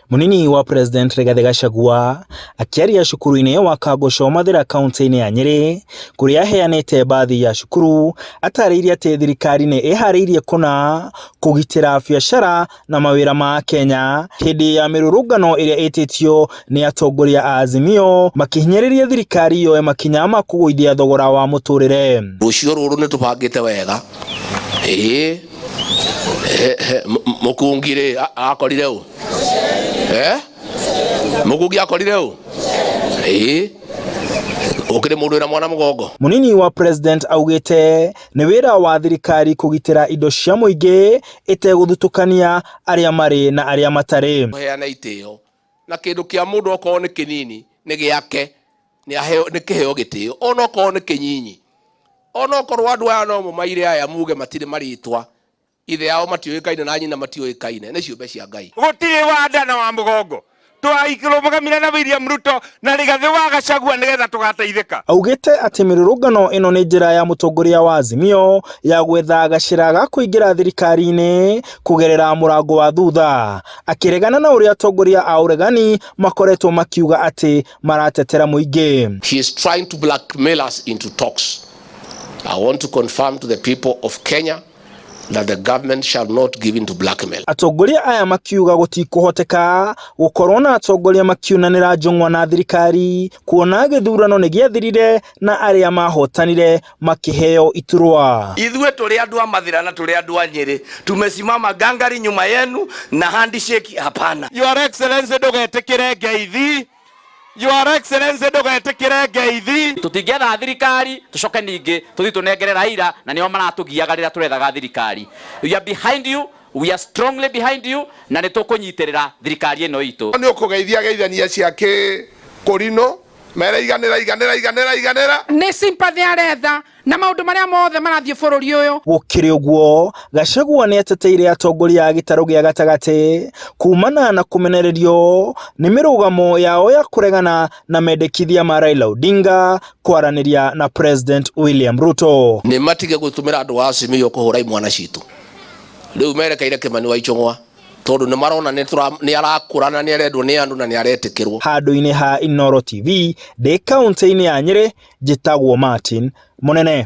Munini wa President Rigathi Gachagua akĩaria cukuru-inĩ wa Kangũco Mathĩra kaunti-inĩ ya Nyĩrĩ kũrĩa aheanĩte mbathi ya cukuru atarĩirie atĩ thirikari nĩ ĩharĩirie kũna kũgitĩra biacara na mawĩra ma Kenya hĩndĩ ya mĩrũrũngano ĩrĩa ĩtĩtio nĩ atongoria a Azimio makĩhinyĩrĩria thirikari yoe makinya ma kũgũithia thogora wa mũtũrĩre. Rũciũ rũrũ nĩ tũbangĩte wega ĩĩ mũkungi rĩ akorire ũ eh mũkungi akorire ũ ĩĩ ũkĩrĩ mũndũ wĩna mwana mũgongo. Mũnini wa President augĩte nĩ wĩra wa thirikari kũgitĩra indo cia mũingĩ ĩtegũthutũkania arĩa marĩ na arĩa matarĩ. Heana itĩo na kĩndũ kĩa mũndũ okorwo nĩ kĩnini nĩ gĩake nĩ aheo nĩ kĩheo gĩtĩo ona okorwo nĩ kĩnyinyi ona okorwo andũ aya no mũmaire aya muge matirĩ marĩtwa ithe yao matiũĩkaine na nyina matiũĩkaine nĩ ciũmbe cia Ngai. Gũtirĩ wa nda na wa mũgongo twaikĩrũgamire na William Ruto na Rigathĩ wa Gachagua nĩgetha tũgateithĩka. Augĩte atĩ mĩrũrũngano ĩno nĩ njĩra ya mũtongoria wa Azimio ya gwetha gacĩra ga kũingĩra thirikari-inĩ kũgerera mũrango wa thutha, akĩregana na ũrĩa atongoria a ũregani makoretwo makiuga atĩ maratetera mũingĩ. He is trying to blackmail us into talks. I want to confirm to the people of Kenya that the government shall not give in to blackmail. Atongoria aya makiuga gũtikũhoteka gũkorwo na atongoria makiunanĩra njũng'wa na thirikari kuona gĩthurano nĩ gĩathirire na arĩa mahotanire makĩheo iturwa. Ithuĩ tũrĩ andũ a Mathĩra na tũrĩ andũ a Nyĩrĩ, tumesimama gangari nyuma yenu na handshake hapana. Your Excellency ndũgetĩkĩre ngeithi. Your Excellency ndũgetĩkĩre ngeithi. Tũtingĩetha thirikari tũcoke ningĩ tũthiĩ tũnengere Raila na nĩo maratũgiaga rĩrĩa tũrethaga thirikari. We are behind you, we are strongly behind you na nĩ tũkũnyitĩrĩra thirikari ĩno itũ. Nĩ ũkũgeithia geithania cia kĩkũrinũ mere iganĩra iganĩra iganĩra iganĩra. Nĩ sympathy aretha na maũndũ marĩa mothe marathiĩ bũrũri ũyũ. Gũkĩrĩ ũguo, Gachagua nĩ ateteire atongoria a gĩtarũ gĩa gatagatĩ kumana na kũmenererio nĩ mĩrũgamo yao ya kũregana na mendekithia ma Raila Odinga kwaranĩria na President William Ruto. Nĩ matige gũtũmĩra andũ a Azimio kũhũra imwana citũ. Rĩu merekeire Kĩmani wa Ichũng'wa tondũ nĩ marona nĩ arakũra na nĩ arendwo nĩ andũ na nĩ aretĩkĩrwo. Handũ-inĩ ha Inooro TV ndĩ kaũntĩ-inĩ ya Nyĩrĩ, njĩtagwo Martin Mũnene.